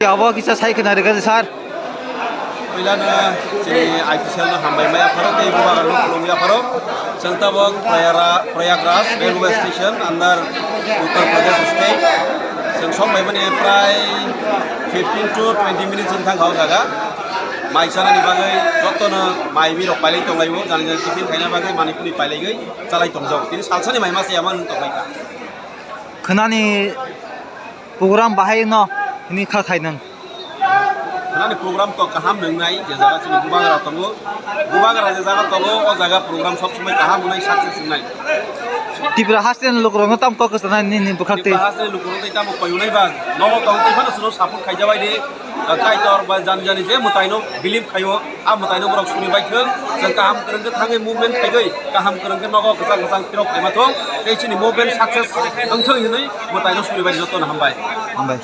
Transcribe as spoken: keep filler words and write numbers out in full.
Abo kisa sai khna rwkha sir. Puilano chini official no hambai maya pharo tei bubagra no khulumya pharo. Chwng tabok Prayara-, Prayagraj railway station under Uttar Pradesh state. Chwng sok bai mani prai fifteen to twenty minutes wng thang kha o jaga. Mai chanani bagwi jotono mai mi rok pailai tonglaio, jani jani tiffin khaina bagwi manwi phunwi pailaiwi chalai tongjak. Tini salsani mai masa yaman tonglaikha. Khwnani program bahai no hini kha khai nang. Khwnani program to kaham nwngnai, je jaga chini bubagra tongo. Bubagra je jaga tongo, o jaga program sob somoi kaham wngnai, success wngnai. Tripura haste ni lukurokno tam kok kwchana nini bwkhak twi. Tripura haste ni lukurok tei tamo koi wnai ba, nogo tong tei phano chwngno support khaijak bai di. Kaitor ba jani jani je mwtaino believe khaio, a mwtaino borok suri bai thwng, chwng kaham kwrwng khe thangwi movement khaigwi, kaham kwrwng khe nogo kwchang kwchang tirok khaima thung, tei chini movement success wng thung hinwi mwtaino suri bai jotono hambai. Hambai.